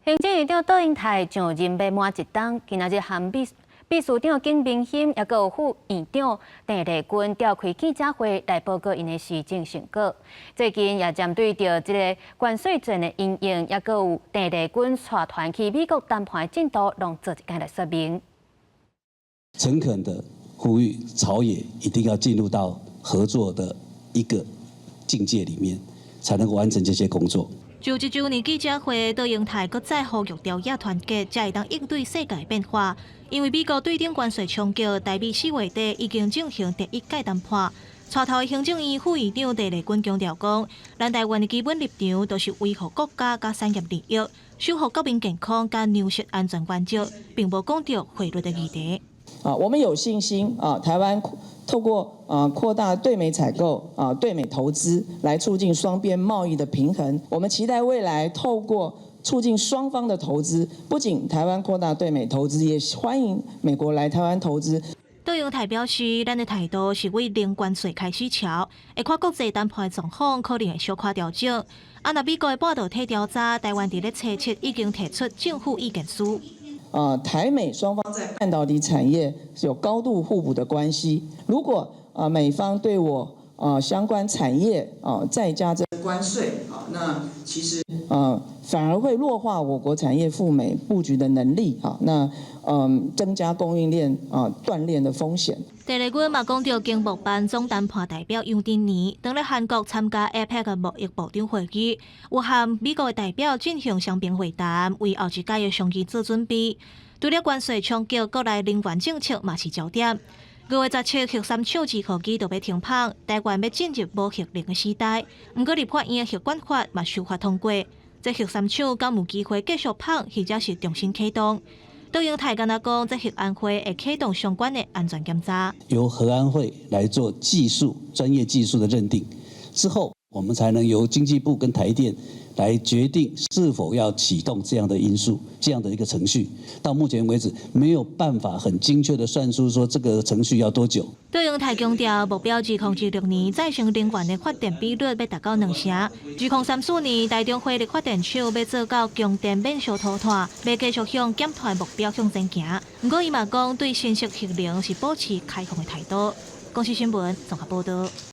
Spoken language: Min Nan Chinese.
行政院長卓榮泰上任欲滿一冬，今仔日和秘書長景明鑫，抑閣有副院長鄭麗君召開記者會來報告𪜶的施政成果。最近也針對著這個關稅戰的因應，抑閣有鄭麗君帶團去美國談判的進度，攏做一下來說明。誠懇的呼籲朝野一定要進入到合作的一個境界裡面，才能夠完成這些工作。就一週年記者會，卓榮泰閣再呼籲朝野團結，才會當應對世界變化。因為美國對頂關稅衝擊，台美4月底已經進行第一屆談判。帶頭的行政院副院長鄭麗君強調講，咱台灣的基本立場就是維護國家佮產業利益，守護國民健康佮糧食安全原則，並無講著匯率的議題。啊，我們有信心啊，台灣透過啊擴大對美採購啊對美投資，來促進雙邊貿易的平衡。我們期待未來透過促進雙方的投資，不僅台灣擴大對美投資，也歡迎美國來台灣投資。卓榮泰表示，咱的態度是為零關稅開始朝，會看國際談判的狀況，可能會小可調整。啊，若美國的半導體調查，台灣佇咧初七已經提出政府意見書。啊，台美雙方在半導體產業有高度互補的關係。如果啊美方對我啊相關產業啊再加徵關稅啊，那其實啊反而會弱化我國產業赴美布局的能力啊，那增加供應鏈啊斷鏈的風險。鄭麗君嘛講著經貿辦總談判代表楊振寧，當咧韓國參加 APEC 貿易部長會議，有和美國的代表進行雙邊會談，為後一屆的商議做準備。除了關稅衝擊，國內能源政策嘛是焦點。5月17核三廠二號機就欲停鉈，台灣欲進入無核能的時代。毋過立法院的核管法嘛修法通過，這核三廠敢有機會繼續鉈，或者是重新啟動？卓榮泰敢若講，這核安會會啟動相關的安全檢查，由核安會來做技術專業技術的認定之後，我們才能由經濟部跟台電來決定是否要啟動這樣的因素，這樣的一個程序。到目前為止，沒有辦法很精確的算出說這個程序要多久。卓榮泰強調，目標2026年再生能源的發電比率欲達到2成，2034年台中火力發電廠欲做到供電免燒塗炭，欲繼續向減碳目標向前行。毋過伊嘛講，對新式核能是保持開放的態度。公視新聞綜合報導。